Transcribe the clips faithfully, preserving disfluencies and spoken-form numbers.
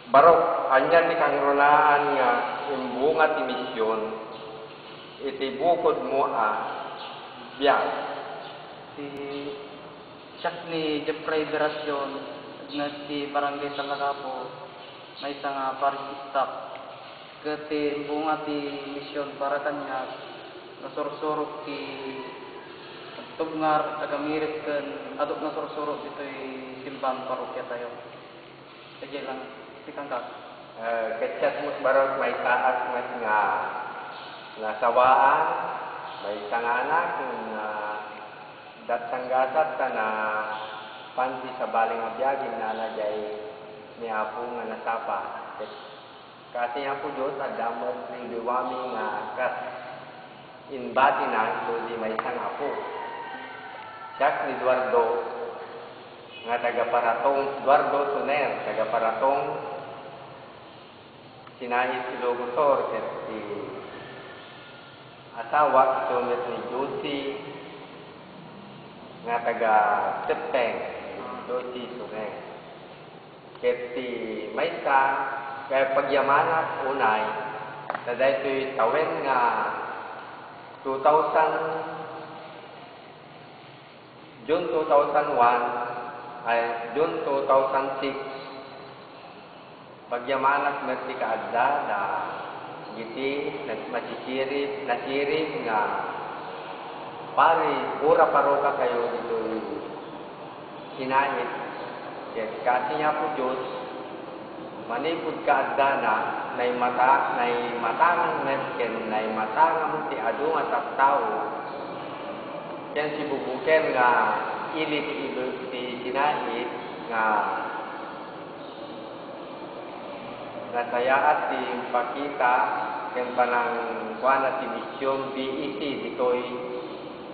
Barok, ania ti kangrunaan nga imbunga ti mision iti bukodmo a biag? Ti siak ni Jeffrey Beracion, agna ti Barangay Talagapo, maysa nga parish staff. Ket ti imbunga ti mision para kaniak, nasursurok ti agtubngar, agamirit ken adu nasursurok ditoy simbahan parokya tayo. Sige lang, tikang ka. Eh, ket siak met barok, maysaak met nga nasawaan, maysa nga anak, nga dattangasat ta napan ti sabali nga biag, innala jay ni Apo nga nasapa. Ket kasi Apo Dios, adda met ribiwami nga kas inbatina isu ti maysa nga apo. Siak ni Eduardo, nga taga Paratong, Eduardo Soner, taga Paratong, Sinait, Ilocos Sur, ket ti asawak isu met ni Josie, nga taga Septeng, Josie Soner. Ket ti maysa, ket pagyamanak unay, ta daytoy tawen nga two thousand, June two thousand one, ay, June two thousand six, pagyamanak met ti kaadda dagiti nag-, masisirib, nasirib nga pari, kura parokatayo ditoy Sinait. Ket kasi ni Apo Dios, manipud kaaddana, naimata-, naimatangan met ken naimatangan ti adu nga tattao ken sibubuken nga ili ti ibe-, ti Sinait nga nasayaat ti impakita ken panangkuana ti mision B E C ditoy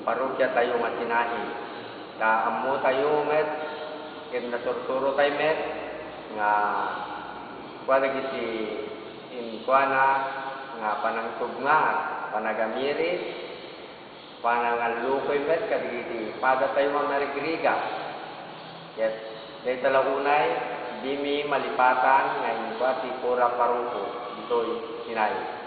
parokya tayo nga Sinait. Ta ammo tayo met ket nasursuro tayo met nga kua dagiti inkuana nga panangtubngar, panagamirit, panangallukoy met kadagiti padatayo nga marigrigat. Ket dayta la unay, dimi malipatan nga inkua ti kura paroko ditoy Sinait.